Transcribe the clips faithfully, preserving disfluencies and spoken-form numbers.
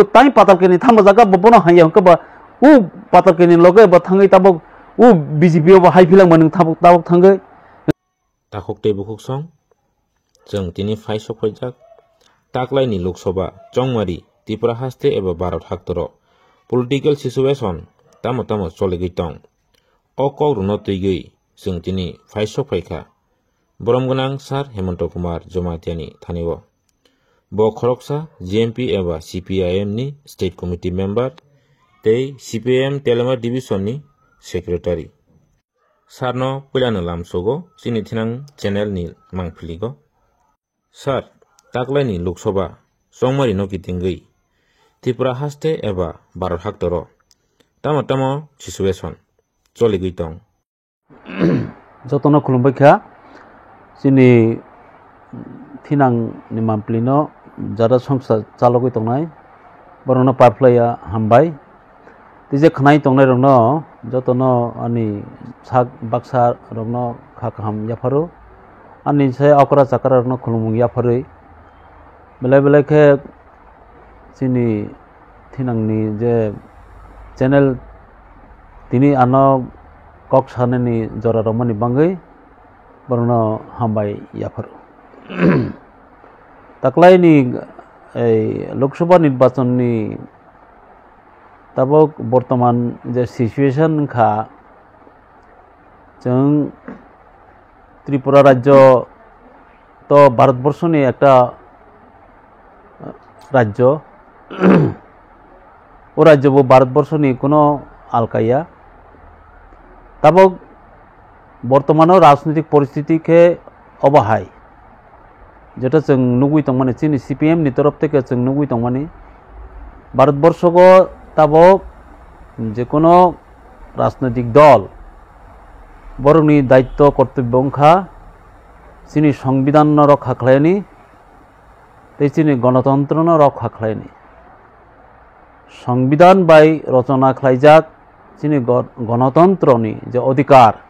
Tai patal keni thangma jaga bo bono hanya hwnkhe ba u patal keni loge bo thangwi tabok u B J P o bo hai philangma nwng tabok tabok thangwi. Takhuk tei bukhuk song, chwng tini phai sok phaijak. Taklaini Lok Sabha chongmari Tripura haste eba Bharat haktoro political situation tamo tamo choligwi tong. O kok rwno twigwi chwng tini phai sok phaikha borom gwnang Sir Hemanta Kumar Jamatia ni thani o. Bo khoroksa G M P eba C P I M ni State Committee member tei C P I M Telema Division ni Secretary. Sir no puilano lamsogo chini thinang channel ni mangpiligo. Sir, taklaini Lok Sabha chongmari no kitingwi Tripura haste eba Bharat haktoro tamo tamo situation choligwi tong. Jotono khulumbai kha. Chini thinang ni mampli no jara songsa chalogwi tongnai, borokno paiphlaiya hambai. Tei je khwnai tongnai rokno jotono ani sak baksa rokno kha kaham yapharo. Ani sai okra chakra rokno khulumung yapharwi belai belai khe chini thinangni je channel tini ano kok sanani jora romani bangwi borokno hambai yapharo. Taklaini ei Lok Sabha nirbachonni tabok bortoman je situation wngkha, chwng Tripura rajyo to Bharatborsoni ekta rajyo. O rajyo bo Bharatborsoni kuno alkaiya. Tabok bortomano rajnitik poristiti khe obo hai, jeta chwng nugwi tongmani, chini C P M ni torof theke chwng nugwi tongmani, Bharatborshogo tabok jekono rajnoitik dol borokni daitto kortobyo wngkha chini songbidanno rokha khlaini tei chini gonotontrono rokha khlaini. Songbidan bai rochona khlaijak chini go-, gonotontroni je odhikar,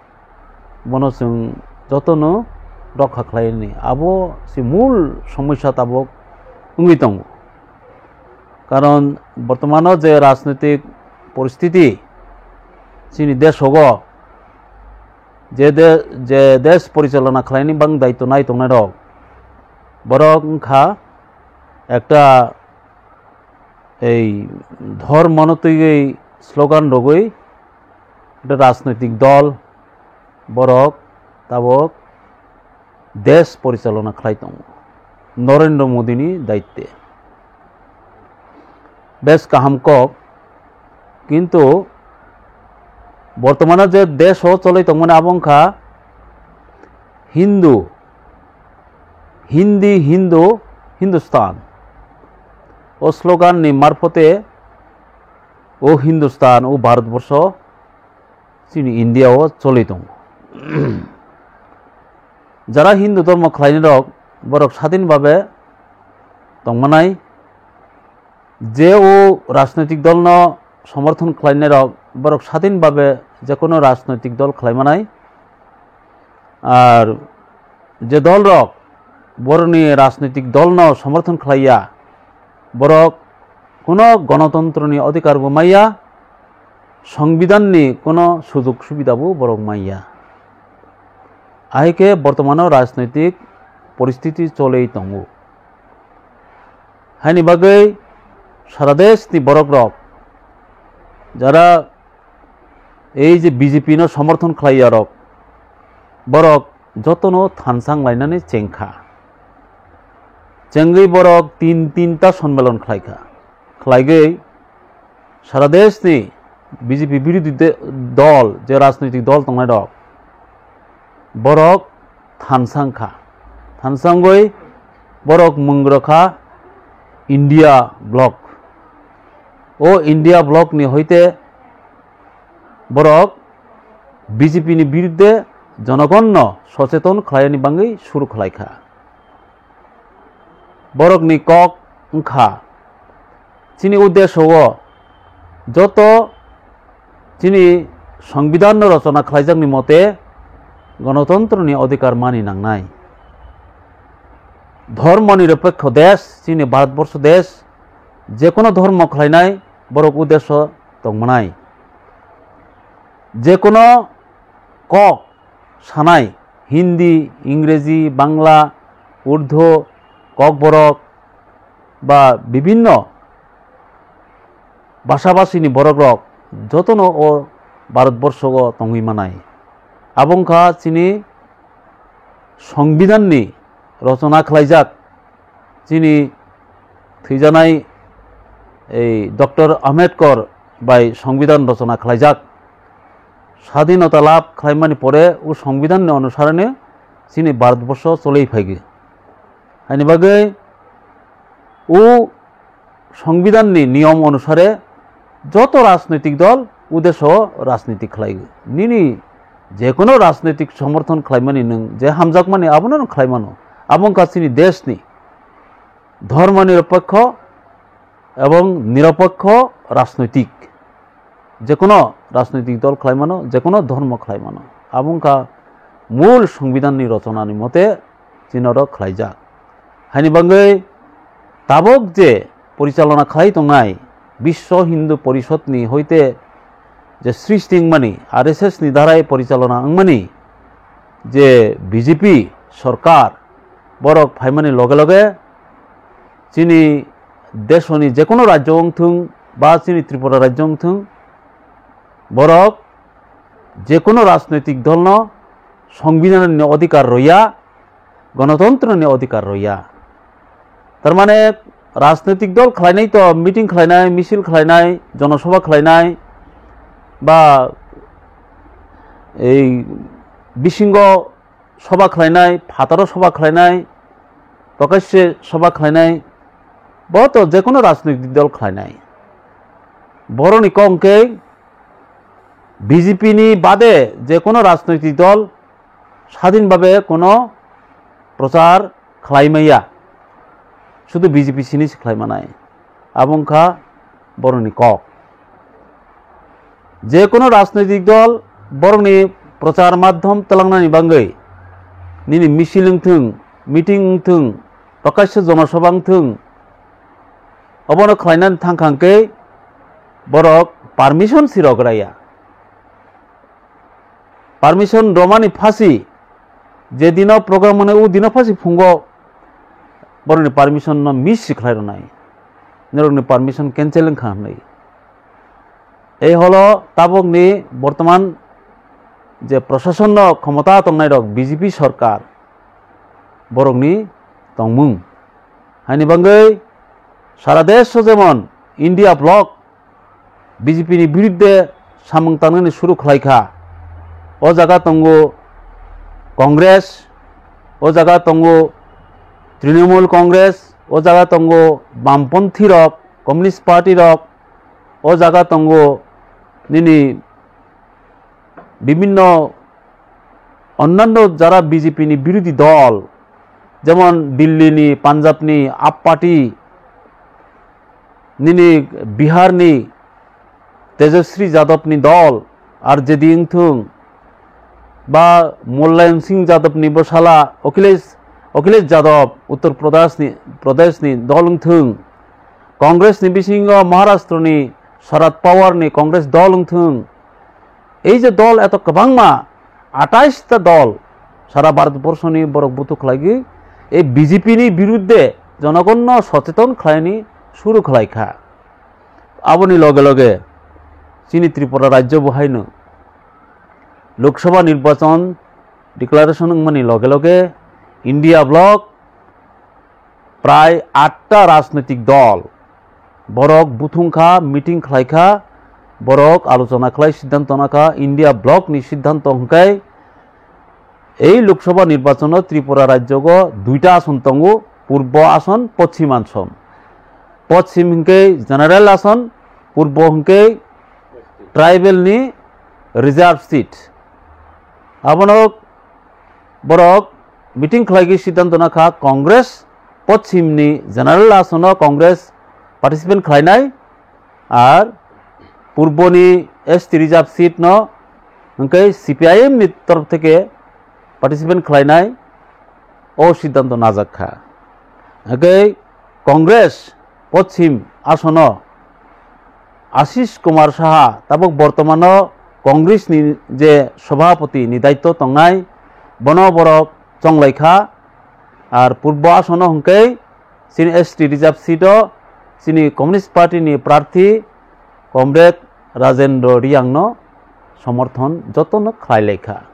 bono chwng jotono rokha khlaini. Abo se mul somosya tabok wngwi tongo. Karon bortomano je rajnitik poristiti chini desogo je de-, je desh porichalona khlaini bang daitto nai tongnairok, borok wngkha ekta ei dhormono twiwi slogan rogwi, ekta rajnoitik dol borok tabok desh porichalona khlai tongo Narendra Modini daitte. Bes kaham kok, kintu bortomano je desh o choloi tongmani abo wngkha Hindu, Hindi, Hindu, Hindustan. O slogan ni marphote o Hindustan, o Bharatborsho, chini India o choli tongo. Jara Hindu dhormo khlainai rok, borok sadin babe tongmanai, je o rajnoitik dol no somorthon khlainai rok, borok sadin babe jekono rajnoitik dol khlaimanai. Ar je dol rok borokni rajnoitik dol no somorthon khlaiya, borok kuno gonotontroni odhikar bo maiya, songbidanni kuno sujog subida bo borok maiya. Ahai khe bortomano rajnoitik poristiti cholei tongo. Haini bagwi sara deshni borok rok, jara ei je B J P no somorthon khlaiya rok, borok jotono thansang lainani chengkha. Chengwi borok tin tinta sonmelon khlaikha. Khlaigwi sara deshni B J P birodhi de-, dol, je rajnoitik dol tongnai rok, borok thansang kha. Thansangwi borok mung rwkha India Bloc. O India Bloc ni hoite borok B J P ni birudde jonogonno socheton khlaiyani bangwi suru khlaikha. Borokni kok wngkha, chini uddesho o joto chini songbidanno rochona khlaijakni mote gonotontroni odhikar mani nangnai. Dhormo nirapekho desh, chini Bharatborsho desh, jekono dhormo khlainai borok udeso tongmanai. Jekono kok sanai, Hindi, Ingreji, Bangla, Urdu, Kokborok ba bibinno bhasha bhashini borokrok jotono o Bharatborshogo tongwi manai. Abo wngkha chini Songbidanni rochona khlaijak, chini thwijanai ei Doctor Ambedkar bai Songbidan rochona khlaijak. Sadhinota labh khlaimani pore o Songbidanni onusarene chini Bharatborsho cholwi phaigwi. Haini bagwi o Songbidanni niyom onusare joto rajnoitik dol udeso rajniti khlaiwi. Nini jekono rajnoitik somorthon khlaimani nwng je hamjakmani abono nwng khlaimano. Abo wngkha chini deshni dhormo nirapokho ebong nirapokho rajnoitik. Jekono rajnoitik dol khlaimano, jekono dhormo khlaimano. Abo wngkha mul Songbidanni rochonani mote chini oro khlaijak. Haini bagwi tabok je porichalona khlai tongnai Biswa Hindu Porishodni hoite je srishti wngmani, R S S ni darai porichalona wngmani je B J P sorkar borok phaimani loge loge chini desoni jekono rajyo wngthung ba chini Tripura rajyo wngthung, borok jekono rajnoitik dolno Songbidanni odhikar rwya, gonotontroni odhikar rwya. Tar mane rajnoitik dol khlainai to meeting khlainai, misil khlainai, jonosobha khlainai ba ei bisingo soba khlainai, phataro soba khlainai, prokashe soba khlainai, bo to jekono rajnoitik dol khlainai. Boroni kok hwnkhe B J P ni bade jekono rajnoitik dol sadhin babe kono prochar khlai maya, sudu B J P sini se khlai manai. Abo wngkha boroni kok. Jekono rajnoitik dol borokni prochar madhyom twlangnani bagwi nini misil wngthung, meeting wngthung, prokasho jonosobha wngthung, obono khlainani thangkha hwnkhe borok permission si rwgraya. Permission romani phasi, je dino program mane o dino phasi phungo borokni permission no miss si khlai rwnai, norokni permission cancel wngkha hwnwi. Ei holo tabokni bortoman je prosasonno khomota tongnairok B J P sorkar, borokni tongmung. Haini bagwi sara desh o jemon India bloc B J P ni birudde samung tangnani suru khlai kha. O jaga tongo Congress, o jaga tongo Trinamool Congress, o jaga tongo Bamponthi rok, Communist Party rok, o jaga tongo nini bibinno onnanno jara B J P ni birudhi dol, jemon Delhi ni, Punjab ni Aap Party, nini Bihar ni Tejaswi Jadab ni dol, R J D wngthung, ba Mulayam Singh Jadab ni bwsala Akhilesh, Akhilesh Jadab, Uttar Pradesh ni, Pradesh ni dol wngthung, Congress ni bisingo Maharashtra ni Sharad Pawar ni Congress dol wngthung, ei je dol eto kwbangma, atais ta dol sara Bharatborsho ni borok buthuk khlaigwi ei B J P ni birudde jonogonno socheton khlaini suru khlai kha. Aboni loge loge chini Tripura rajyo bo haino Lok Sabha nirbachon declaration wngmani loge loge India bloc prai atta rajnoitik dol borok buthung kha, meeting khlai kha, borok alochona khlai siddhanto na kha. India bloc ni siddhanto hwnkhe ei Lok Sabha nirbachon o Tripura rajyo o duita ason tongo, Purbo ason, Pochim ason. Pochim hwnkhe general ason, Purbo hwnkhe tribal ni reserve seat. Abono borok meeting khlaigwi siddhanto na kha Congress Pochim ni general asono Congress participant khlainai, ar Purbo ni S T reserve seat no hwnkhe C P I M ni torof theke participant khlainai, o siddhanto najak kha. Hwnkhe Congress Pochim asono Ashish Kumar Saha, tabuk bortomano Congress ni je Sabhapati ni daityo tongnai, bono borok chonglaikha. Ar purbo asono hwnkhe chini S T reserve seat o chini Communist Party ni prarthi Comrade Rajendra Reang no somorthon jotono khlailaikha.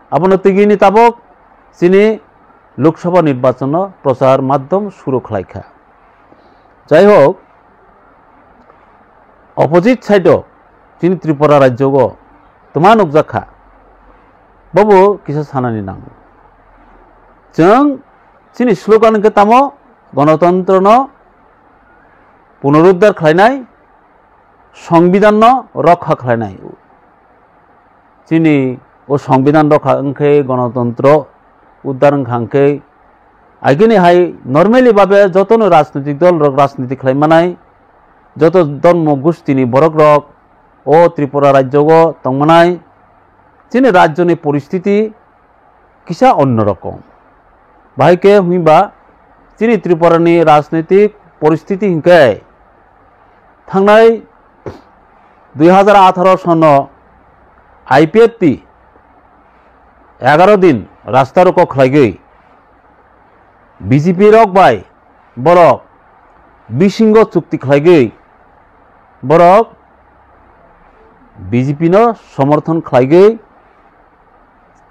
Abono twigwini tabuk chini Lok Sabha nirbachon no prochar madhyam suru khlaikha. Jai hok, opposite side o chini Tripura rajyo o twma nukjak kha, bobo kisa sanani nango. Chwng chini slogan hwnkhe tamo, gonotontro no punoruddhar khlainai, songbidan no rokha khlainai. Chini o songbidan rokha wngkhe, gonotontro uddar wngkha wngkhe, agini hai normally babe jotono rajnitik dol rok rajniti khlai manai, joto dhormo gustini borok rok o Tripura rajyo o tong manai, chini rajyoni poristiti kisa onno rokom. Bahai khe hwnba chini Tripura ni rajnitik poristiti hinkhe thangnai dui hazar atharo sono I P F T egaro din rasta roko khlaigwi B J P rok bai borok bisingo chukti khlaigwi borok B J P no somorthon khlaigwi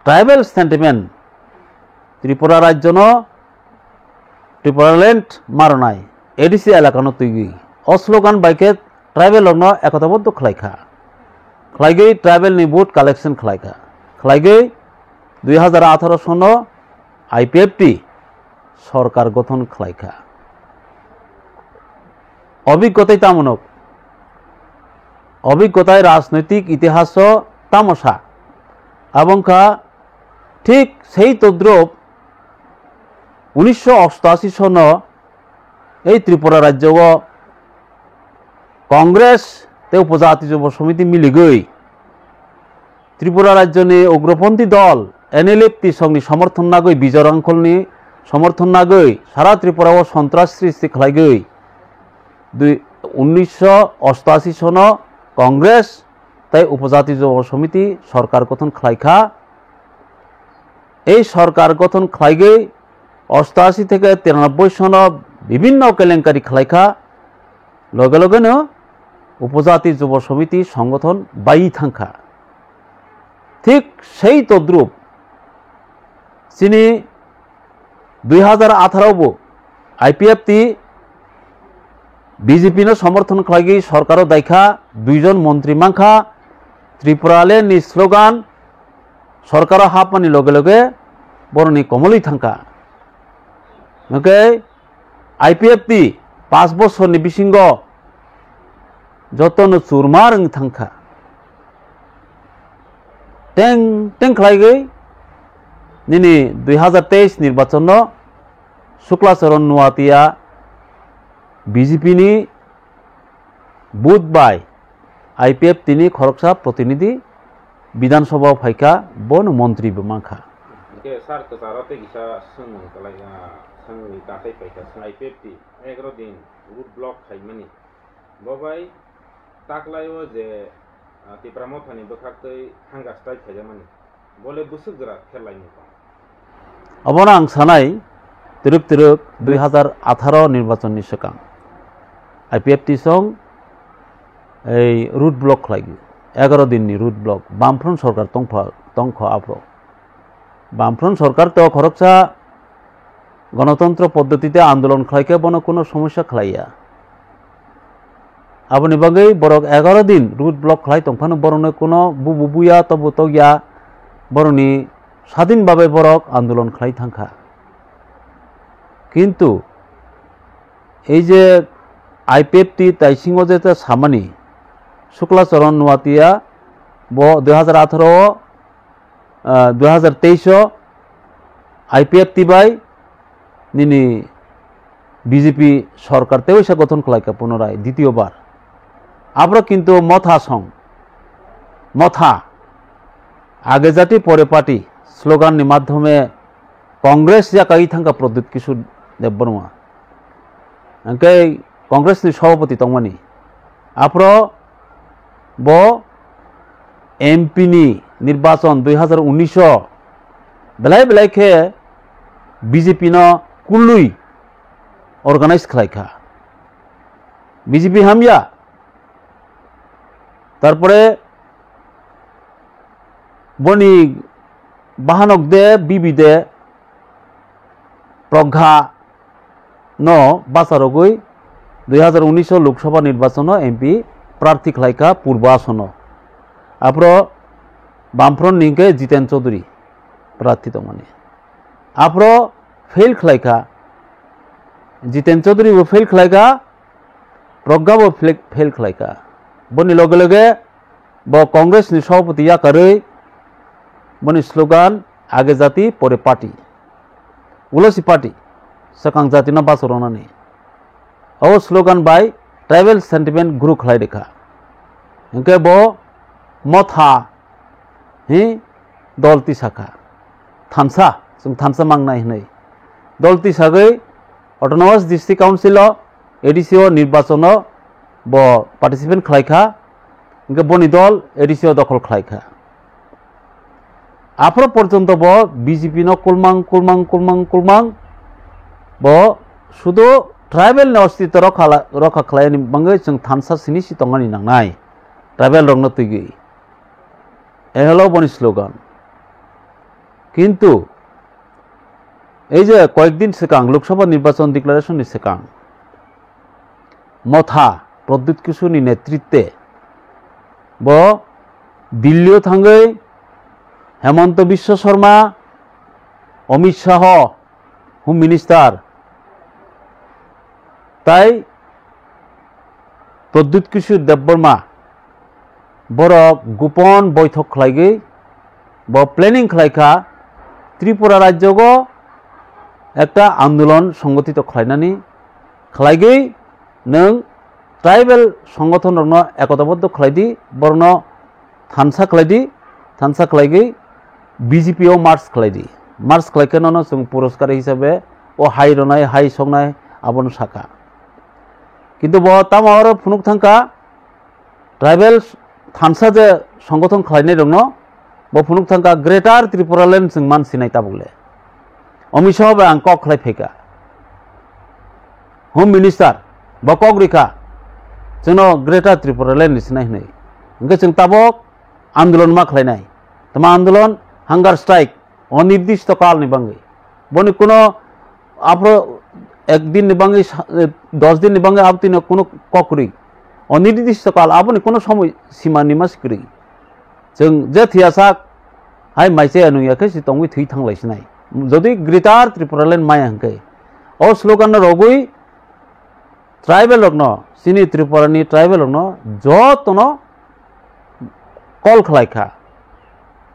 tribal sentiment Tripura rajyo no Tripura land maronai A D C elaka no twigwi o slogan bai khe tribal rok no ekotaboddo khlai kha. Khlaigwi tribal ni vote collection khlai kha. Khlaigwi dui hazar atharo sono I P F T sorkar gothon khlai kha. Obiggotai tamo nuk? Obiggotai rajnoitik itihaso tamo sa? Abo wngkha thik sei todrop unisho ostashi sono ei Tripura rajyo o Congress tei Upojati Jubo Somiti miligwi Tripura rajyoni ugroponthi dol N L F T songni somorthon nagwi, Bijoy Rangkholni somorthon nagwi sara Tripura o sontras srishti khlaigwi dui, unisho ostashi sono Congress tei Upojati Jubo Somiti sorkar gothon khlai kha. Ei sorkar gothon khlaigwi ostashi theke tiranoboi sono bibinno kelenkari khlai kha. Loge loge no Upojati Jubo Somiti songothon bai thang kha. Thik sei todrup chini dui hazar atharo bo I P F T B J P no somorthon khlaigwi sorkaro daikha, duijon montri mankha, Tripura le ni slogan sorkaro hapmani loge loge boroni komolwi thangkha. Hwnkhe I P F T paanch bosorni bisingo jotono churmar wng thangkha. Teng teng khlaigwi nini dui hazar teis nirbachonno Sukla Charan Nuatia B J P ni booth bai I P F T ni khoroksa protinidhi Bidhan Sabha o phaikha, bono montri bo mankha. Hwnkhe sir, kwcharo tei kisa swngmung kwlai, ah, swngmungni takhai phaikha, I P F T egaro din road block khaimani. Bo bai taklaio je, ah, Tipra Mothani bwkhaktwi hanga strike khaijakmani. Bole bwswk jora khe laimung tong. Obono ang sanai, twrwk twrwk dui hazar atharo nirbachonni swkang I P F T song ei road block khlai, egaro dinni road block, Bamfront sorkar tongpha, tongkho aphro. Bamfront sorkar to khoroksa gonotontro poddotite andolon khlai khe bono kuno somosya khlai ya. Aboni bagwi borok egaro din road block khlai tongphano borokno kuno bubu buya tobu tokya, borokni sadin babe borok andolon khlai thangkha. Kintu ei je I P F T taisingo je ta samani Sukla Charan Nuatia bo dui hazar atharo o, ah, dui hazar teis o I P F T bai nini B J P sorkar teisa gothon khlai kha punorai ditiyo bar. Abro kintu motha song, motha, age jati pore party slogan ni madhyome Congress yakai thangkha Pradyut Kishore Debbarma. Hwnkhe Congress ni sobhapati tongmani. Aphro bo M P ni nirbachon dui hazar unnish o belai belai khe B J P no kulwi organize khlai kha. B J P hamya. Tarpore boni bahanok de, bibi de, Pragha no bacharogwi dui hazar unnish o Lok Sabha nirbachon o M P prarthi khlai kha Purbo Asono. Aphro Bamfront ni hwnkhe Jiten Chaudhary prarthi tongmani. Aphro fail khlai kha. Jiten Chaudhary bo fail khlai kha, Pragha bo fail, fail khlai kha. Boni loge loge bo Congress ni sobhapati yakarwi boni slogan "Age jati pore party", ulo si party, swkang jati no bachoroknani. O slogan bai tribal sentiment grow khlai rikha. Hwnkhe bo Motha hi dol tisa kha. Thansa, chwng thansa mangnai hwnwi. Dol tisagwi Autonomous District Council o A D C o nirbachon o bo participant khlai kha. Hwnkhe boni dol A D C o dokhol khlai kha. Aphro porjonto bo B J P no kulmang, kulmang, kulmang, kulmang. Bo sudu tribal ni ostitw rokha la-, rokha khlaini bagwi chwng thansa sini si tongani nangnai. Tribal rokno twigwi. Ehelo boni slogan. Kintu ei je koyekdin swkang Lok Sabha nirbachon declaration ni swkang Motha Pradyut Kishore ni netritwe bo Delhi o thangwi Hemanta Biswa Sarma, Amit Shah, Home Minister, tai Pradyut Kishore Debbarma borok gopon boithok khlaigwi bo planning khlai kha Tripura rajyogo ekta andolon songgothito khlainani, khlaigwi nwng tribal songothon rokno ekotaboddo khlai di, borokno thansa khlai di, thansa khlaigwi B J P o merge khlai di. Merge khlai khe nono chwng puroskar hisabe o hai rwnai, hai soknai abono sakha. Kintu bo tamo oro phunuk thangkha, tribal thansa je songothon khlainai rokno bo phunuk thangkha Greater Tripura Land chwng man sinai tabuk le. Amit Shah bai ang kok khlai phaikha. Home Minister bo kok rikha chwngno Greater Tripura Land ni sinai hwnwi. Hwnkhe chwng tabok andolon ma khlainai. Tamo andolon hunger strike, onirdisto kal ni bagwi. Boni kuno aphro ek din ni bagwi sa-, eh, dos din ni bagwi abtino kuno kok kwrwi. Onirdisto kal aboni kuno somoi sima ni ma si kwrwi. Chwng je thwiyasak hai mai chaya nungya khe si tongwi thwi thanglai sinai. Jodi Greater Tripura Land maya hwnkhe o slogan no rogwi tribal rokno, chini Tripura ni tribal rokno jotono call khlai kha.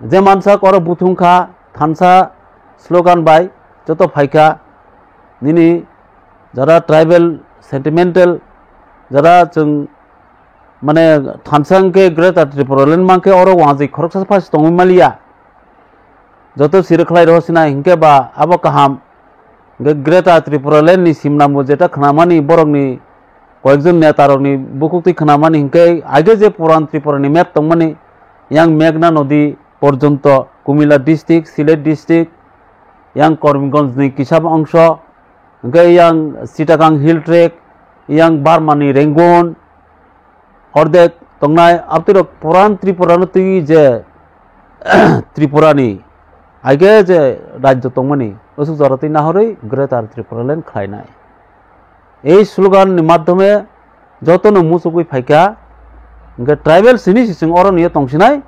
Je mansa oro buthung kha, thansa slogan bai joto phai kha, nini jara tribal sentimental, jara chwng mane thansa hwnkhe Greater Tripura Land mankhe oro wngajwi khoroksa phas tongwi maliya. Joto siri khlai rw sinai hwnkhe ba abo kaham. Hwnkhe Greater Tripura Land ni simnambo jeta khnamani borokni koyekjon neta rokni bukhuk twi khnamani hwnkhe aige je puran Tripura ni map tongmani yang Meghna nodi porjonto Kumila district, Sylhet district, yang Karimganj ni kisa ongso, hwnkhe yang Chittagong Hill Tract, yang Burma ni Rangoon, ordek tongnai abtwirok puran Tripura no twi je Tripura ni aige je rajyo tongmani usuk jora twi nahorwi Greater Tripura Land khlainai. Ei slogan ni madhyome jotono muchugwi phaikha, hwnkhe tribal sini si chwng oro niyo tongsinai,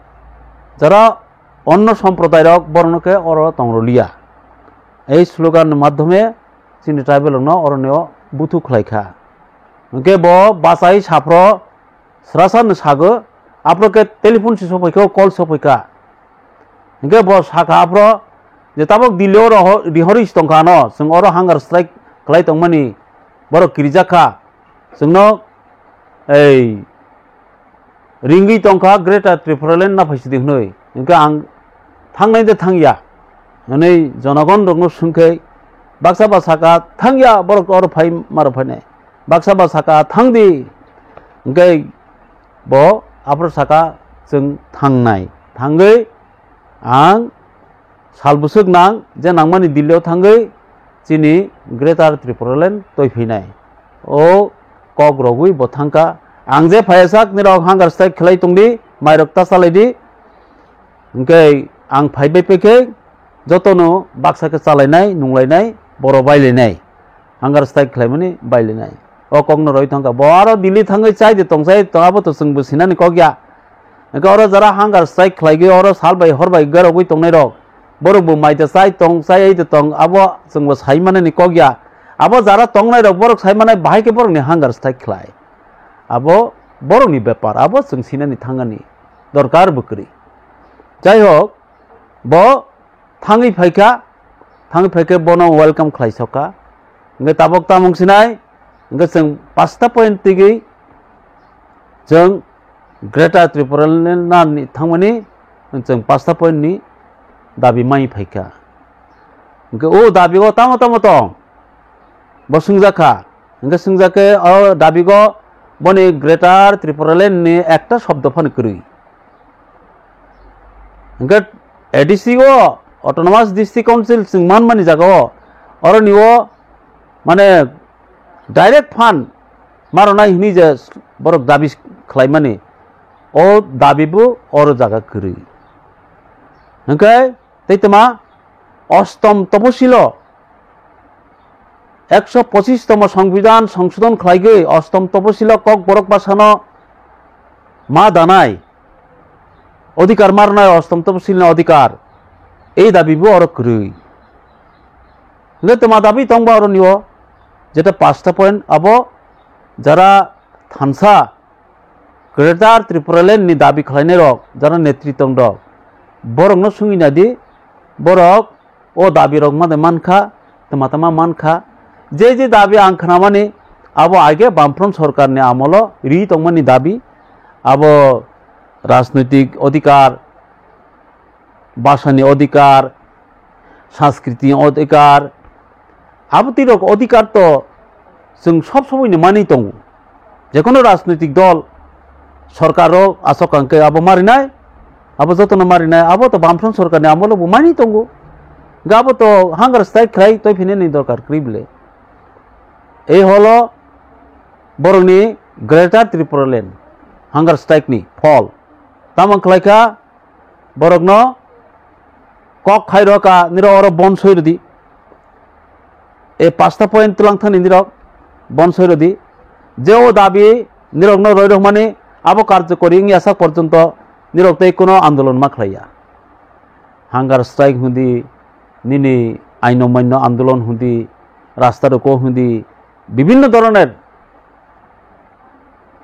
jara onno somprodai rok borokno khe oro tongroliya. Ei slogan ni madhyome chini tribal rokno oro niyo buthu khlaikha. Hwnkhe bo bachai saphro srasano sago, aphro khe telephone si sophaikha, call sophaikha. Hwnkhe bo sakha aphro je tabok Delhi o roho-, rihorwi si tongkha ano, chwng oro hunger strike khlai tongmani borok kirijak kha. Chwngno ei ringwi tongkha Greater Tripura Land naphai sidi hwnwi. Hwnkhe ang thangnai de thangya hwnwi jonogon rokno swngkhe baksa ba sakha thangya borok oro phai maro phainai. Baksa ba saka, "Thang di." Hwnkhe bo aphuru saka, "Chwng thangnai." Thangwi ang sal bwswk nang je nangmani Delhi o thangwi chini Greater Tipraland twi phinai. O kok rogwi bo thangkha. Ang je phaiya sak nirok hunger strike khlai tongdi, mairok ta chalaidi. Hwnkhe ang phaibai pekhe jotono baksa khe chalainai, nunglainai, boro bailainai. Hunger strike khlaimani bailainai. O kokno roi thangkha. Bo aro Delhi thangwi chai de tong, chai de tong, abo to chwngbo sinani kok ya. Hwnkhe oro jara hunger strike khlaigwi oro sal bai hor bai garogwi tongnai rok, borok bo mai ta chai tong, chai ai de tong, abo chwngbo sai manani kok ya. Abo jara tongnai rok borok sai manai bahai khe borokni hunger strike khlai. Abo borokni bepar, abo chwng sinani thangani dorkar bo kwrwi. Jai hok, bo thangwi phaikha, thangwi phaikhe bono welcome khlai sokha. Hwnkhe tabok tamung sinai, hwnkhe chwng pasta point tigwi chwng Greater Tipraland ni thangmani chwng pasta point ni dabi mai phaikha. Hwnkhe o dabi o tamo tamo tong? Bo swngjak kha. Hwnkhe swngjak khe o dabi o boni Greater Tipraland ni ekta shobdo phano kwrwi. Hwnkhe A D C o, Autonomous District Council chwng manmani jaga o, oroni o mane direct fund maronai hwnwi je borok dabi khlaimani, o dabi bo oro jaga kwrwi. Hwnkhe tei tma ostom toposilo ekso pochis tomo Songbidan songsodon khlaigwi ostom toposilo Kokborok bwsano ma danai odhikar marnai, ostom toposilni odhikar, ei dabi bo oro kwrwi. Hwnkhe tma dabi tongba oroni o, jeta pasta point abo jara thansa Greater Tipraland ni dabi khlainai rok, jara netri tong rok, borokno sungwi nadi, borok o dabi rok made mankha, tma tma mankha. Je je dabi ang khnamani, abo aige Bamfront sorkarni amolo ri tongmani dabi, abo rajnoitik odhikar, bhasani odhikar, sanskriti odhikar, abo twi rok odhikar to chwng sob somoino manwi tongo. Jekono rajnoitik dol sorkaro aswk hwnkhe abo marinai, abo jotono marinai, abo to Bamfront sorkarni amolo bo manwi tongo. Hwnkhe abo to hunger strike khlai toi phinani dorkar kwrwi bwle. Ei holo borokni Greater Tipraland hunger strike ni phol. Tamo khlaikha borokno kok khai rw kha, nirok oro bon soi rwdi. E pasta point twlang thani nirok bon soi rwdi. Je o dabi nirokno roi rwkmani abo karjokori wngya sak porjonto nirok tei kuno andolon ma khlaiya. Hunger strike hwndi, nini aino maino andolon hwndi, rasta roko hwndi, bibhinno dhoroner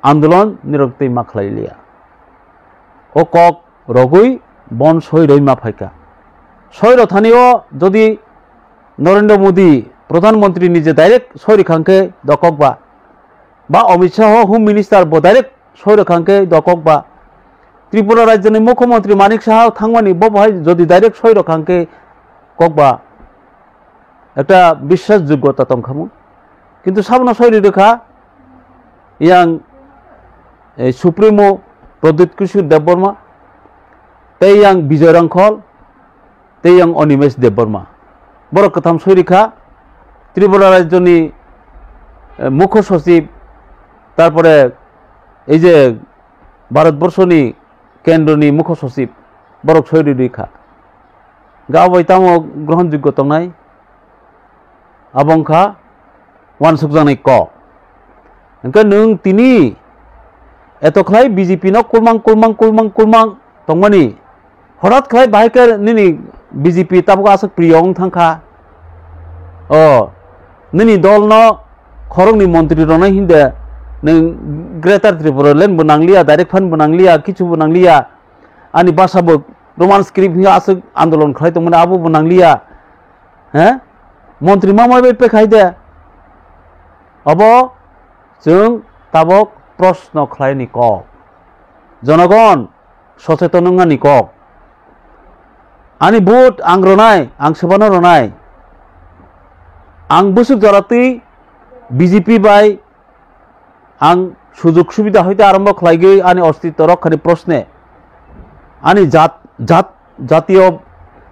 andolon nirok tei ma khlai liya. O kok rogwi bon soi roi ma phaikha. Soi rw thani o jodi Narendra Modi Pradhan Mantri ni je direct soi rwkha hwnkhe dokok ba, ba Amit Shah Home Minister bo direct soi rwkha hwnkhe dokok ba, Tripura rajyoni Mukhyamantri Manik Saha thangmani bo bahai jodi direct soi rwkha hwnkhe kok ba. Ekta biswas joggota tongkhamu. Kintu sabono soi rwkha yang, eh, Supremo Pradyut Kishore Debbarma, tei yang Bijoy Rangkhol, tei yang Animesh Debbarma. Borok kwtham soi rwkha Tripura rajyoni, eh, Mukho Sochib, tarpore ei je Bharat Borshoni Kendroni Mukho Sochib, borok soi rwkha. Ga bai tamo grohon joggo tongnai? Abo wngkha uansukjaknai kok. Hwnkhe nwng tini eto khlai B J P no kulmang, kulmang, kulmang, kulmang tongmani, horat khlai bahai khe nini B J P tabuk aswk priyo wng thangkha. O, nini dol no khoroknwi montri rwnai hinde nwng Greater Tripura Land bo nangliya, direct fund bo nangliya, kichu bo nangliya. Ani bwsa bo Roman script hwnwi aswk andolon khlai tongmani abo bo nangliya. He? Montri ma mai bai pekha hai de. Abo chwng tabok proshno khlaini kok. Jonogon socheton wngnani kok. Ani vote ang rwnai, ang sebano rwnai. Ang bwswk jora twi B J P bai Ang sujog subida hoite arombo khlaigwi ani ostitto rokhani proshne, ani jat, jat, jatiyo,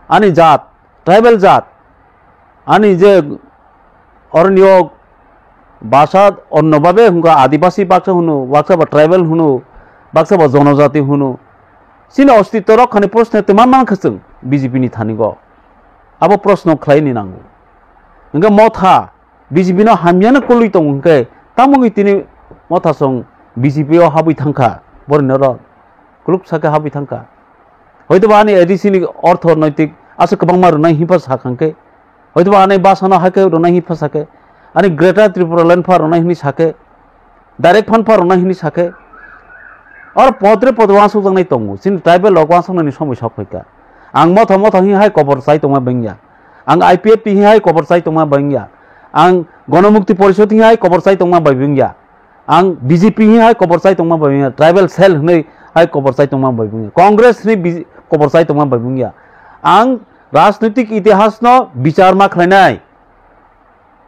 ani jat, tribal jat, ani je oroni o basa onno babe hwnka adibasi baksa hwno, baksa ba tribal hwno, baksa ba jonojati hwno. Chini ostitto rokhani proshne twma mankha chwng B J P ni thani go. Abo proshno khlaini nango. Hwnkhe motha B J P no hamyano kwlwi tongo hwnkhe, tamogwi tini mothasong B J P o habwi thangkha, borokni oro kuluk sakhe habwi thangkha. Hoitoba ani A D C ni ortho noitik aswk kwbangma rwnai hinpha sakha hwnkhe, hoitoba ani basano haikhe rwnai hinpha sakhe, ani Greater Tripura Land pha rwnai hinwi sakhe, direct phan pha rwnai hinwi sakhe, oro podre pod wansukjaknai tongo, chini tribal rok wansuknani somoi sok phaikha. Ang motha motha hinwi hai kobor chai tongma bengya. Ang I P F T hinwi hai kobor chai tongma bengya. Ang Gonomukti Porishod hinwi hai kobor chai tongma bai bengya. Ang B J P hinwi hai kobor chai tongma bai bengya. Tribal cell hinwi hai kobor chai tongma bai bengya. Congress hinwi B J kobor chai tongma bai bengya. Ang rajnitik itihasno bichar ma khlainai.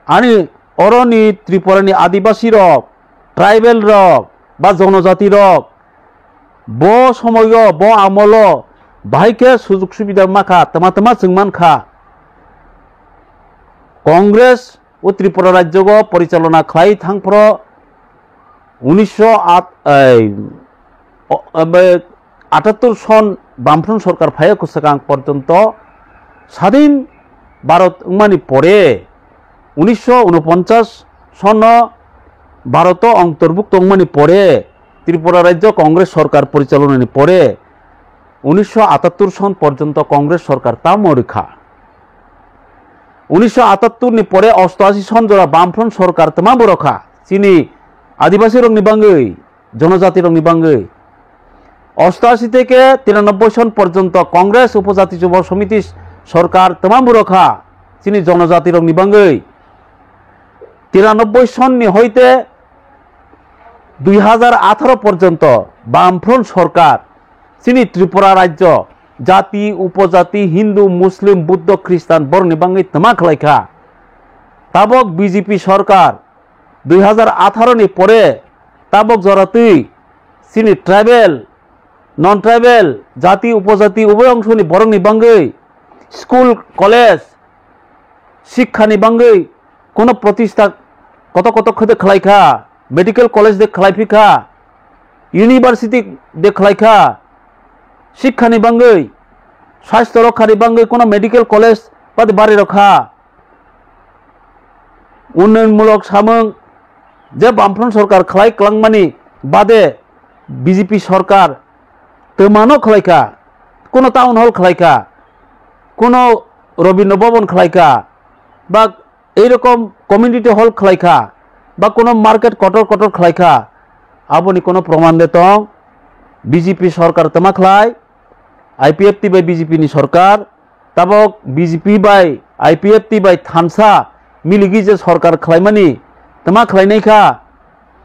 Ani oroni Tripurani adibasi rok, tribal rok, ba jonojati rok, bo somoyo, bo amolo bahai khe sujog subida makha, tama tama chwng mankha. Congress o Tripura rajyogo porichalona khlai thangphro unisho at, ei, o, ebe, atattur son Bamfront sorkar phaiya kwswkang porjonto sadin Bharot wngmani pore, unisho unoponchas sono Bharoto ontorbukto wngmani pore, Tripura rajyo Congress sorkar porichalonani pore, unisho atattur son porjonto Congress sorkar tamo rikha. Unisho atattur ni pore ostoasi son jora Bamfront sorkar tma borokha. Chini adibasi rokni bangwi, jonojati rokni bangwi. Ostoasi theke tiranoboi son porjonto Congress Upojati Jubo Somiti sorkar tma borokha. Chini jonojati rokni bangwi. Tiranoboi son ni hoite dui hajar atharo porjonto Bamfront sorkar chini Tripura rajyo jati, upojati, Hindu, Muslim, Buddho, Khristan borokni bangwi tma khlaikha. Tabok B J P sorkar dui hajar atharo ni pore tabok joratwi chini tribal, non tribal, jati, upojati, uboi ongsoni borokni bangwi school, college, Sikkhani bangwi kono protista koto koto khe de khlai kha, medical college de khlai phi kha, university de khlai kha, sikkhani bangwi, swasto rokhani bangwi kono medical college bade bari rokha. Unnayonmulok samung je Bamfront sorkar khlai kwlangmani bade B J P sorkar twmano khlai kha, kono town hall khlai kha, kono Rabindra Bhavan khlai kha, ba ei rokom community hall khlai kha, ba kono market kotor kotor khlai kha, aboni kono proman de tong? B J P sorkar tama khlai, I P F T bai B J P ni sorkar, tabok B J P bai I P F T bai thansa miligi je sorkar khlaimani tama khlainai kha,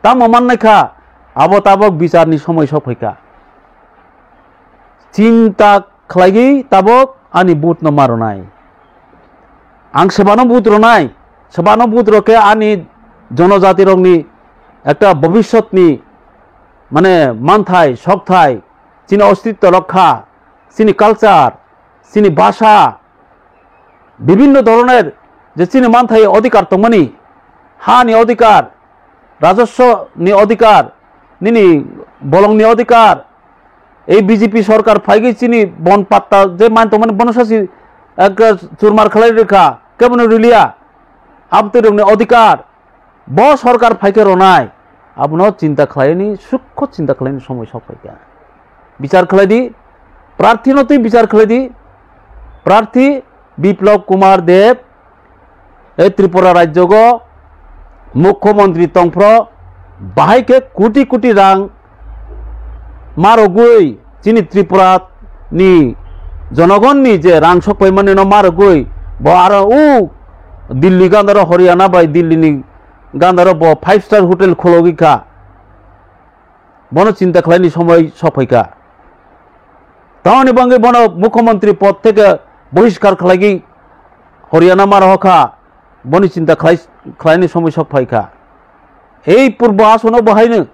tamo mannai kha, abo tabok bicharni somoi sok phaikha. Chinta khlaigwi tabok ani vote no maronai. Ang sebano vote ronai, sebano vote rokhe ani jonojati rokni ekta bobishyotni mane manthai, sokthai, chini ostitto rokha, chini culture, chini bhasha, bibhinno dhoroner je chini manthai odhikar tongmani, hani odhikar, rajoswni odhikar, nini bolongni odhikar, ei B J P sorkar phaigwi chini bon patta je man tongmani bono sasi ekra churmar khlai rwkha, kebono rwliya, abtwi rokni odhikar, bo sorkar phaikhe ronai, abono chinta khlaini, sukho chinta khlaini somoi sok phaikha. Bichar khlai di, prarthi no twi bichar khlai di, prarthi Biplab Kumar Deb, ei Tripura rajyogo mukhyamantri tongphro, bahai khe koti koti rang marogwi chini Tripura ni jonogonni je rang sok paimani no marogwi bo aro u Delhi gandaro Haryana bai Delhi ni gandaro bo five star hotel khulogwi kha. Bono chinta khlaini somoi sok phaikha. Tamoni bangwi bono mukhyamantri pod theke bohiskar khlaigwi Haryana ma rohor kha. Boni chinta khlai, khlaini somoi sok phaikha. Ei purbo asono bo haino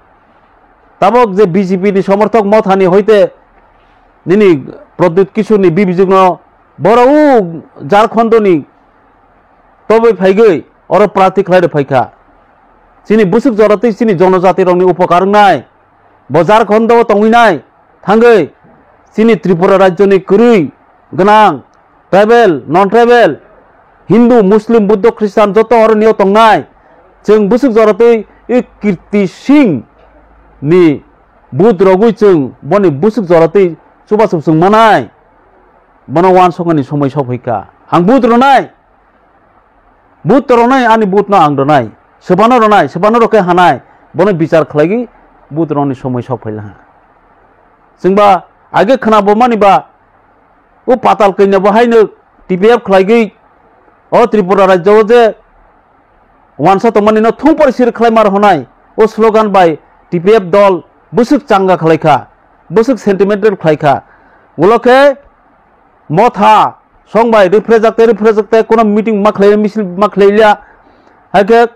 tabok je B J P ni somorthok Mothani hoite nini Pradyut Kishore ni bibijwk no boro u Jharkhand ni tobwi phaigwi oro prarthi khlai rw phaikha. Chini bwswk jora twi chini jonojati rokni upokar wngnai. Bo Jharkhando tongwi nai thangwi chini Tripura rajyoni kwrwi gwnang, tribal, non tribal, Hindu, Muslim, Buddha, Christian joto oroni o tongnai. Chwng bwswk jora twi i Kirti Singh ni but rogwi chwng boni bwswk jora twi chubachu chwng manai. Bono uansukmani somoi sokphaikha. Ang but rwnai. But to rwnai, ani but no ang rwnai. Sebano rwnai, sebano rokhe hanai. Bono bichar khlaigwi but rwni somoi sokphailaha. Chwngba age khwnabo maniba o Patal Kanya bo haino T P F khlaigwi o Tripura rajyo o je uansa tongmani no thung pori sir khlai mar honai. O slogan bai T P F dol bwswk changa khlaikha, bwswk sentimental khlaikha. Ulo khe Motha song bai rwphrejak tei rwphrejak tei kono meeting ma khlai misil ma khlai liya. Hai khe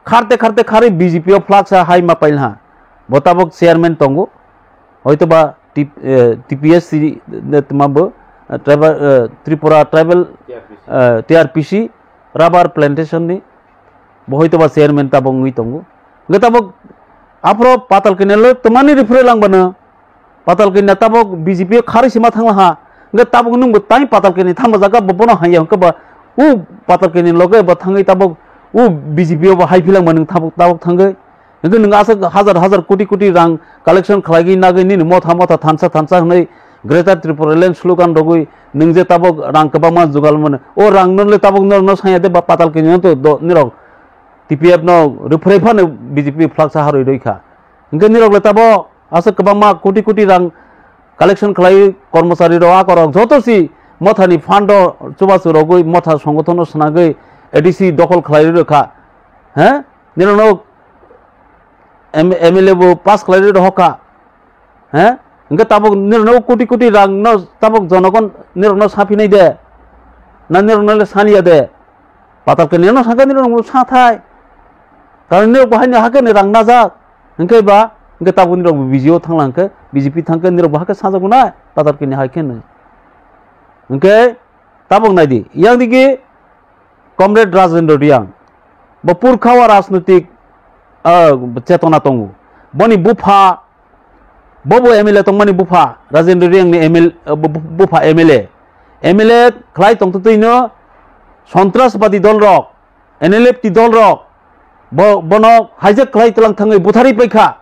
kharte kharte kharwi B J P o flag sa hai ma pailha. Bo tabok chairman tongo. Hoito ba T-, eh, T P S C ne tma bo, eh, tribal, eh, Tripura tribal, eh, T R P C rubber plantation ni bo hoito ba chairman tabok wngwi tongo. Hwnkhe tabok aphro Patal Kanya lo twmani rwphrei lang bano. Patal Kanya tabok B J P o kharwi sima thangla ha. Hwnkhe tabok nwng bo tai Patal Kanya thangma jaga bo bono haiya hwnkhe ba u Patal Kanya loge bo thangwi tabok u B J P o bo hai philang ba nwng tabok, tabok thangwi. Hwnkhe nwng aswk hazar hazar koti koti rang collection khlaigwi nagwi nini motha motha thansa thansa hwnwi Greater Tripura Land slogan rogwi nwng je tabok rang kwbangma jugal mano. O rang no le tabok norok no sanya de ba Patal Kanya no to do nirok T P F no rwphrei phano B J P flag sa harwi rwi kha. Hwnkhe nirok le tabok aswk kwbangma koti koti rang collection khlai kormochari rok akorok joto si mothani fund o chubachu rogwi motha songothono swnagwi A D C dokhol khlai rwi rwkha. He? Nirokno M-, M L A bo pass khlai rwi rohokha. He? Hwnkhe tabok nirokno koti koti rang no tabok jonogon nirokno saphinai de. Na nirokno le saniya de. Patal Kanya no sakha nirokno sathai. Karon nirok bo haino hakhe ni rang najak. Hwnkhe ba, hwnkhe tabok nirok bo B J P o thanglang khe, B J P thang khe nirok bo hakhe sajago na, Patal Kanya hai khe no. Hwnkhe tabok nai di. Yang digi Comrade Rajendra Reang. Bo purkha o rajnitik, ah, chetona tongo. Boni bupha, bo bo M L A tongmani bupha, Rajendra Reang ni M L A, ah, bu-, bu-, bupha M L A. M L A khlai tongtwtwi no sontrasbadi dol rok, N L F T dol rok, bo, bono hijack khlai tlang thangwi butharwi paikha.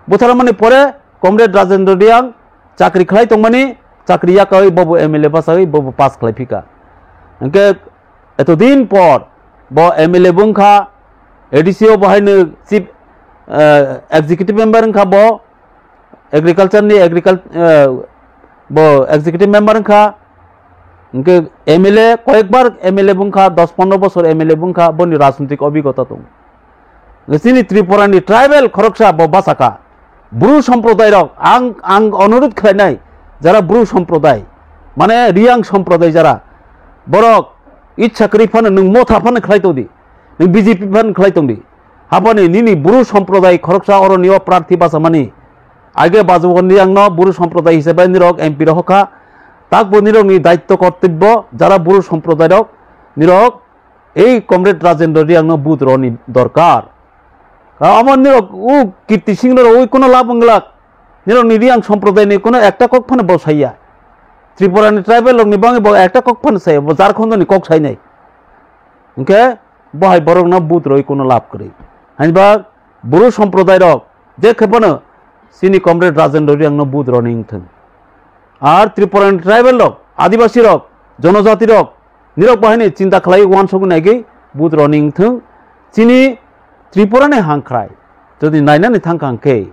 Butharmani pore Comrade Rajendra Reang chakri khlai tongmani, chakri yakawi bobo M L A basawi bobo pass khlai phika. Hwnkhe etodin por bo M L A bo wngkha, A D C o bo haino chief, eh, executive member wngkha bo, agriculture ni agricul-, eh, bo executive member wngkha, hwnkhe M L A koyekbar M L A bo wngkha, dos pondro bosor M L A bo wngkha, boni rajnitik obigota tongo. Chini Tripura ni tribal khoroksa bo bachakha. Bru somprodai rok, ang, ang onurudh khlainai, jara Bru somprodai, mane Reang somprodai jara, borok ichha kwrwi phano nwng motha phano khlai tongdi, nwng B J P phano khlai tongdi. Haboni nini Bru somprodai khoroksa oroni o prarthi bachamani. Age Bajwandi ang no Bru somprodai hisabe nirok M P rok hokha. Takbo nirok ni daitto kortobbo jara Bru somprodai rok nirok ei Comrade Rajendra Reang no but roni dorkar. Amo nirok u Kirti Singh no rok ui kono lab wng glak. Nirok ni Reang somprodai ni kono ekta kok phano bo saiya. Tripura ni tribal rok ni bangwi bo ekta kok phano saiya. Bo Jharkhand ni kok sainai. Hwnkhe bo hai borok no but roi kono lab kwrwi. Hainba Bru somprodai rok je khe phano chini Comrade Rajendra Reang no but roni wngthwng. Ar Tripura ni tribal rok, Adibasi rok, Jonojati rok, nirok bo haino chinta khlai uansukgwi naigwi but roni wngthwng. Chini Tripura ni hangkhrai jodi nainani thangkha hwnkhe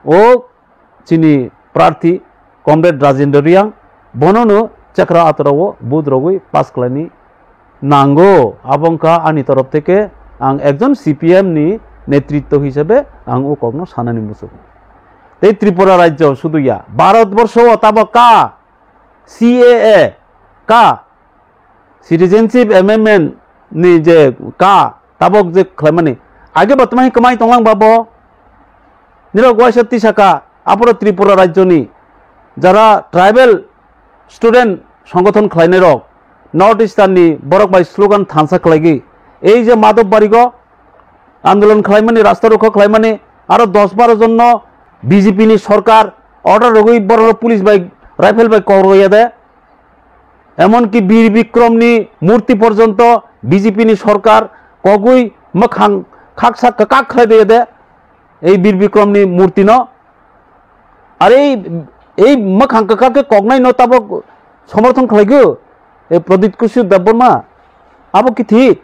o chini prarthi Comrade Rajendra Reang, bono no chakra atora o but rogwi pass khlaini nango. Abo wngkha ani torof theke ang ekjon C P M ni netritto hisabe ang o kokno sanani muchungo. Tei Tripura rajyo sudu ya, Bharat borsho o tabok ka C A A ka Citizenship Amendment ni je ka tabok je khlaimani, Age bo tamo hai kwmai tonglang ba bo. Nirok waisa tisaka, aphoro Tripura rajyoni jara tribal student songgothon khlainai rok North Eastern ni borok bai slogan thansa khlaigwi, ei je Madhobari go andolon khlaimani, rasta rokho khlaimani, aro dos baro jon no B J P ni sorkar order rogwi borok police bai rifle bai kok rwya de. Emonki Bir Bikrom ni murti porjonto B J P ni sorkar kogwi mwkhang khaksa kwkak khlai de de. Ei Bir Bikrom ni murti no. Are ei, ei mwkhang kwkak khe koknai no tabok somorthon khlai go. Ei Pradit Kushur Debbarma. Abo ki thik.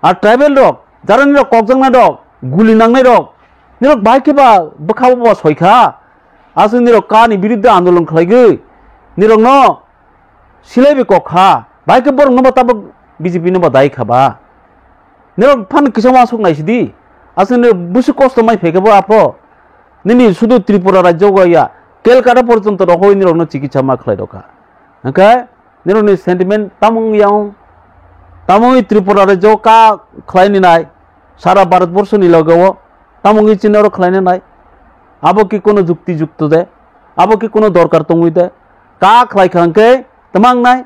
Ar tribal rok, jara nirok kokjaknai rok, guli nangnai rok, nirok bai khe ba bwkha bo soi kha. Aswk nirok ka ni biruddhe andolon khlaigwi, nirok no silai bi kok kha. Bai khe borok no ba tabok B J P no ba dai kha ba. Nirok phan kisa ma sok nai sidi. Aswk nirok busu kosto mai phai khe bo apho. Nini sudu Tripura rajyo go ya, Kolkata porjonto rok hoi nirok no chikitsa ma khlai rok kha. Hwnkhe nirokni sentiment tamo wngya wng? Tamo wngwi Tripura rajyo ka khlai ninai, sara Bharat borsoni loge o tamo wngwi chini oro khlai ninai? Abo ki kono jukti jukto de? Abo ki kono dorkar tongwi de? Ka khlai kha hwnkhe twma wngnai?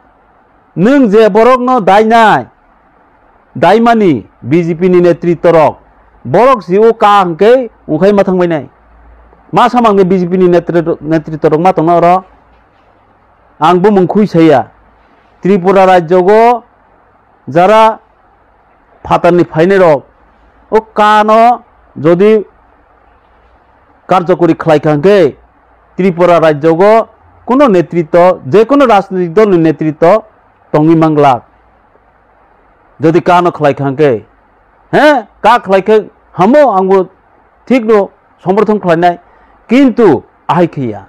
Nwng je borokno dainai, daimani B J P ni netritto rok, borok si o ka hwnkhe wngkhai ma thangbainai. Ma samang de B J P ni netri-, netritto rok ma tongna oro? Ang bumung khui saya. Tripura rajyogo jara phatarni phainairok o kano jodi karjokori khlai kha hwnkhe Tripura rajyogo kuno netritto, je kuno rajnitik dolni netritto tongwi manglak. Jodi kano khlai kha hwnkhe, he, ka khlai khe hamo, angbo thik no somorthon khlainai, kintu ahai khe ya.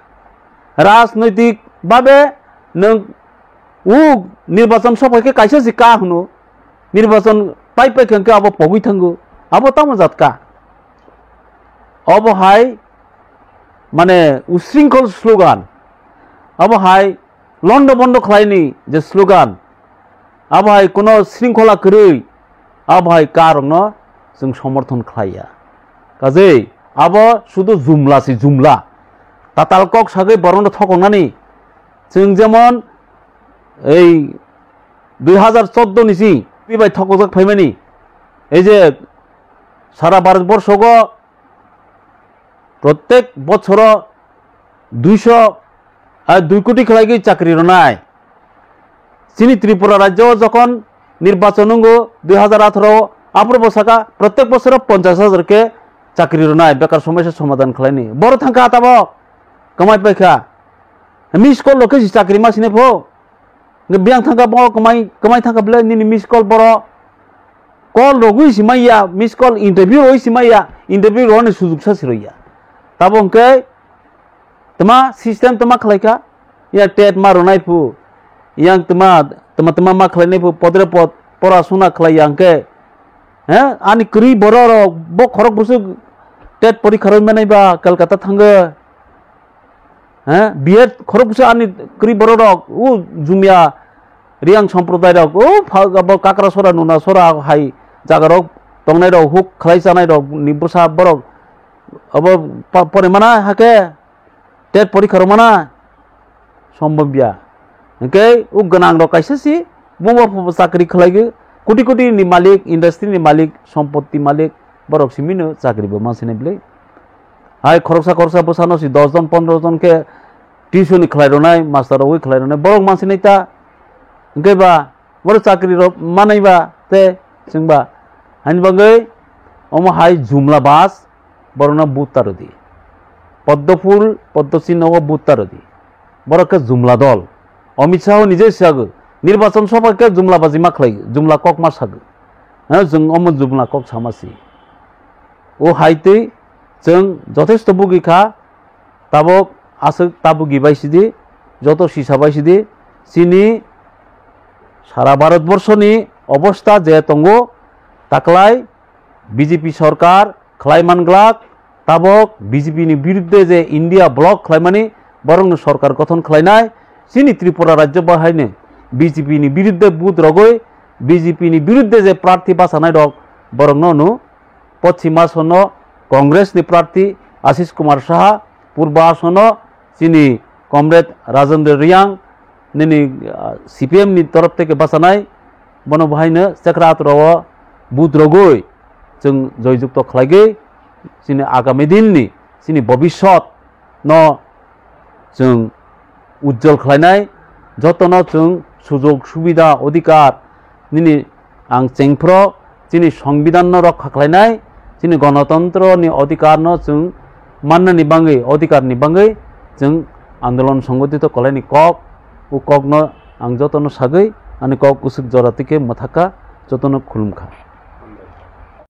Rajnoitik babe nwng u nirbachon sophai khe kaisa si ka hwno, nirbachon pai pai khe hwnkhe abo pogwi thango, abo tamo jat ka? Obo hai mane usringkhol slogan, abo hai londo bondo khlaini je slogan, abo hai kuno sringkhola kwrwi, abo hai karokno chwng somorthon khlaiya. Kajei abo sudu jumla se jumla. Tatal kok sagwi borokno thokongnani. Chwng jemon ei dui hazar chordo ni si bai thokojak phaimani. Ei je sara Bharat borshogo prottek bochoro duiso, ah, dui koti khlaigwi chakri rwnai. Chini Tripura rajyo o jokhon nirbachon wngo dui hazar atharo o, aphuru bo saka prottek bochoro ponchash hajar khe chakri rwnai, bekar somosa somadhan khlaini. Boro thangkha tabok, kwmai paikha. Miss call rok khe si chakri ma sinai pho. Hwnkhe biyang thangkha bo kwmai, kwmai thangkha bwle nini miss call boro. Call rogwi si maya, miss call interview rogwi si maya, interview rogni sujuksa si rwya. Tabo hwnkhe twma system twma khlaikha, ya tet ma rwnai phu, yang twma, twma, twma ma khlainai phu, podre pod, pora suna khlai ya hwnkhe, he, ani kwrwi borok rok, bo khorok bwswk tet porikha rwi manai ba Kolkata thangwi. He, B Ed khorok bwswk ani kwrwi borok rok, u Jumia Riang Sampradai rok, u pha-, abo Kakrasora, Nunasora hai jaga rok tongnai rok, huk khlai chanai rok ni bwsa borok abo pa-, pore mana hake tet porikha rok mana sombobya. Hwnkhe u gwnang rok kaisa si, buma phubo chakri khlaigwi, koti koti ni malik, industry ni malik, sompotti malik, borok simino chakri bo mansinai bwle. Hai khoroksa khoroksa bwsano si dos jon pondro jon khe tuition ni khlai rwnai, master rogwi khlai rwnai, borok mansinai ta. Hwnkhe ba, borok chakri rok manai ba, te chwng ba. Haini bagwi omo hai jumla bas, borokno vote ta rwdi. Poddo phul, poddo chinno o vote ta rwdi. Borok khe jumla dol. Amit Shah o nije sago, nirbachon sobha khe jumla baji ma khlai, jumla kok ma sago. Ha, chwng omo jumla kok sama si. O hai twi chwng jothesto bugi kha, tabok aswk ta bugi bai sidi, joto sisa bai sidi, chini sara Bharat borso ni obostha je tongo, taklai B J P sorkar khlai man glak, tabok B J P ni biruddhe je India bloc khlaimani, borokno sorkar gothon khlainai, chini Tripura rajyo bahaino B J P ni biruddhe vote rogwi, B J P ni biruddhe je prarthi bachanai rok, borokno hwno, Poschim Asono Congress ni prarthi Ashish Kumar Saha, Purba Asono chini comrade Rajendra Reang, nini, ah, C P M ni torof theke bachanai, bono bahaino chekra atrao vote rogwi chwng joyjukto khlaigwi chini agami din ni chini bobisot no chwng ujjol khlainai, jotono chwng sujog subida odhikar nini ang chengphro chini songbidan no rokha khlainai, chini gonotontro ni odhikar no chwng mannani bangwi, odhikar ni bangwi chwng andolon songotito khlaini kok, o kok no ang jotono sagwi ani kok usuk jora tike mwthakha, jotono khulumkha.